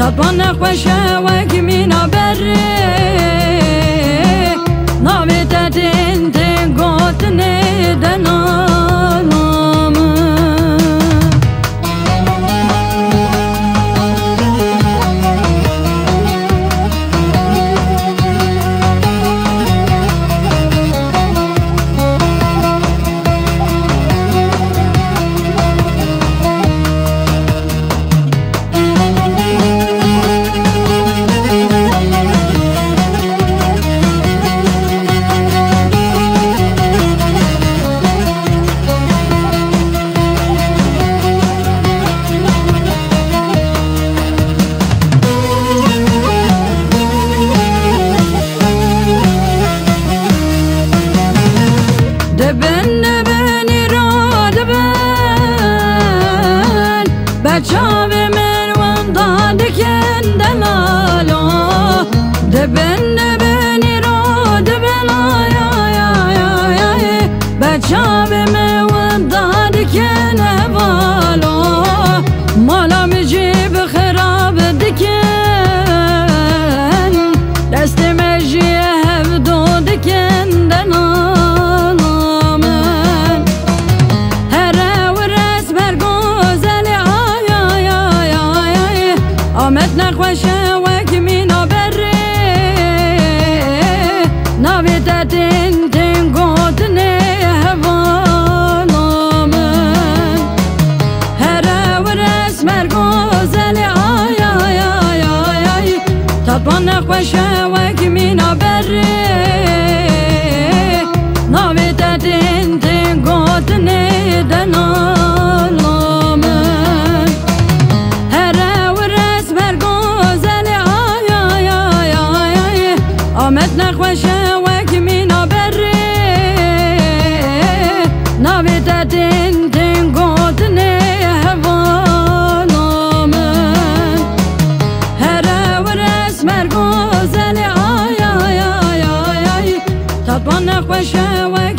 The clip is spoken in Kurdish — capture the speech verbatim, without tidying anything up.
Tatwa nexweş e wek mîna berê, navê te tên tên gotinê denalo min. Dibin, dibin, îro dibin, be çavê min winda dikin delalo. Dibin, dibin, îro dibin, ay, ay, ay, ay, ay. Be çavê min winda dikin hevalo. Mala min jî bi xirab dikin, destê me jî hevdo dikin denalo min. Here wir esmer gozelê, ay, ay, ay, ay, ay. Amed nexweş e wek mîna berê, navê te tên tên gotinê hevalo min. Here wir esmer gozelê, ay, ay, ay, ay, ay. Tatwa nexweş e wek mîna berê, navê te tên tên gotinê denalo min. Here wir esmer gozelê, ay, ay, ay, ay, ay. Amed nexweş e wek mîna berê, navê te tên tên gotinê hevalo min. Here wir esmer gozelê, ay, ay, ay, ay, ay. Tatwa nexweş e wek